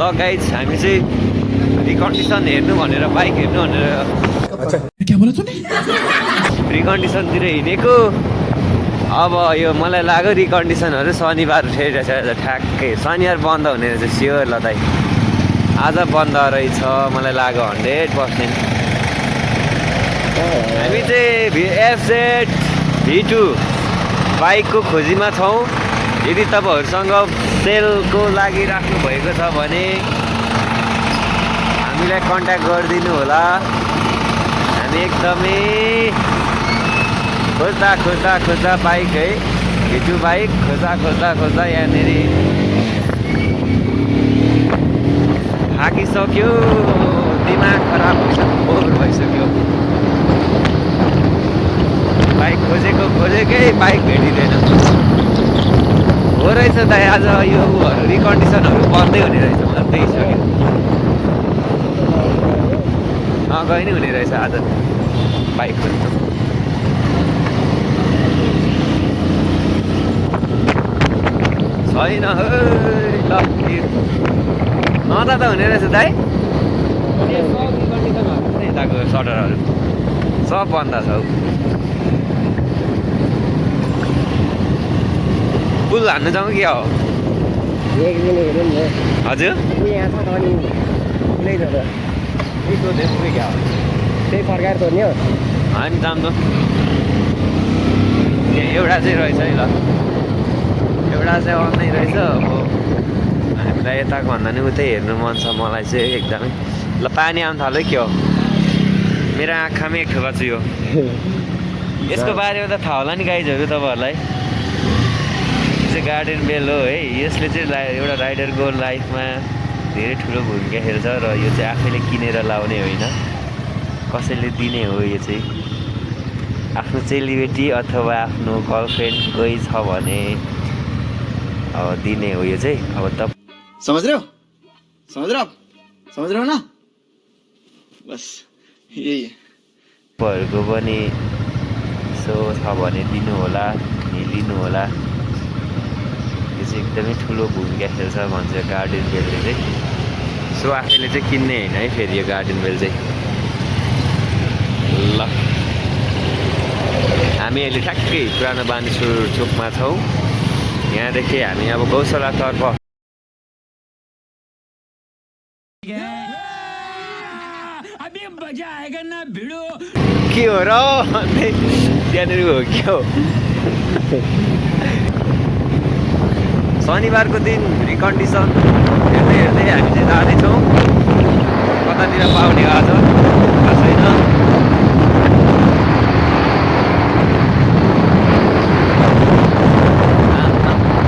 ल गाइज हामी चाहिँ रिकन्डिसन हेर्नु भनेर बाइक हेर्नु भनेर रिकन्डिसनतिर हिँडेको। अब यो मलाई लाग्यो रिकन्डिसनहरू शनिबार उठिरहेछ ठ्याक्कै शनिबार बन्द हुने रहेछ स्योर ल दाइ आज बन्द रहेछ मलाई लाग्यो 100%। हामी चाहिँ एफजेड V2 बाइकको खोजीमा छौँ। यदि तपाईँहरूसँग सेलको लागि राख्नु भएको छ भने हामीलाई कन्ट्याक्ट गरिदिनु होला। हामी एकदमै खोज्दा बाइक है V2 बाइक खोज्दा यहाँनिर थाकिसक्यो, दिमाग खराब भइसक्यो। बाइक खोजेकै बाइक भेटिँदैन। हो रहेछ दाइ आज यो रिकन्डिसनहरू बन्दै हुने रहेछ मलाई देखिसक्यो। गइ नै हुने रहेछ आज बाइकहरू छैन। नदा त हुने रहेछ दाइ यताको सटरहरू सब बन्द छ। पुल हान्नु जाउँ कि हो हजुर त्यही फर्काएर तोड्ने हो हामी जान्छ। एउटा चाहिँ रहेछ है ल एउटा चाहिँ अन्नै रहेछ। अब हामीलाई यताको भन्दा नि उतै हेर्नु मन छ मलाई चाहिँ एकदमै। ल पानी आउनु थाल्यो के हो मेरो आँखामै एक ठोका छु यो। यसको बारेमा त थाहा होला नि गाइजहरू तपाईँहरूलाई। चाहिँ गार्डन बेल हो है। यसले चाहिँ एउटा राइडरको लाइफमा धेरै ठुलो भूमिका खेल्छ र यो चाहिँ आफैले किनेर लाउने होइन कसैले दिने हो। यो चाहिँ आफ्नो चेलीबेटी अथवा आफ्नो गर्लफ्रेन्ड कोही छ भने अब दिने हो यो चाहिँ। अब त समझ रहे हो ना बस यही तपाईँहरूको पनि सो छ भने दिनु होला लिनु होला। यो चाहिँ एकदमै ठुलो भूमिका खेल्छ भन्छ गार्डन बेलले चाहिँ। सो आफैले चाहिँ किन्ने होइन है फेरि यो गार्डन बेल चाहिँ। ल हामी अहिले ठ्याक्कै पुरानो बानेश्वर चोकमा छौँ। यहाँदेखि हामी अब गौशालातर्फ के हो र त्यहाँनिर हो के हो। शनिबारको दिन रिकन्डिसन हेर्दै हामी चाहिँ जाँदैछौँ। कतातिर पाउने आज थाहा छैन।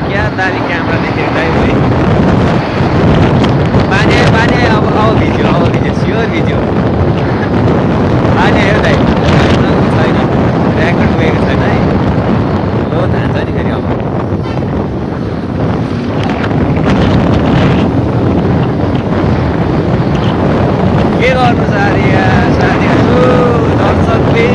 क्या दामी क्यामेरा देखेको दाइ है। पानी आयो अब भिज्यो स्योर भिज्यो। पानी आयो दाइ छैन ऱ्याकेट गएको छैन है। लो थाहा नि फेरि अब के गर्नु साथीहरू दर्शकले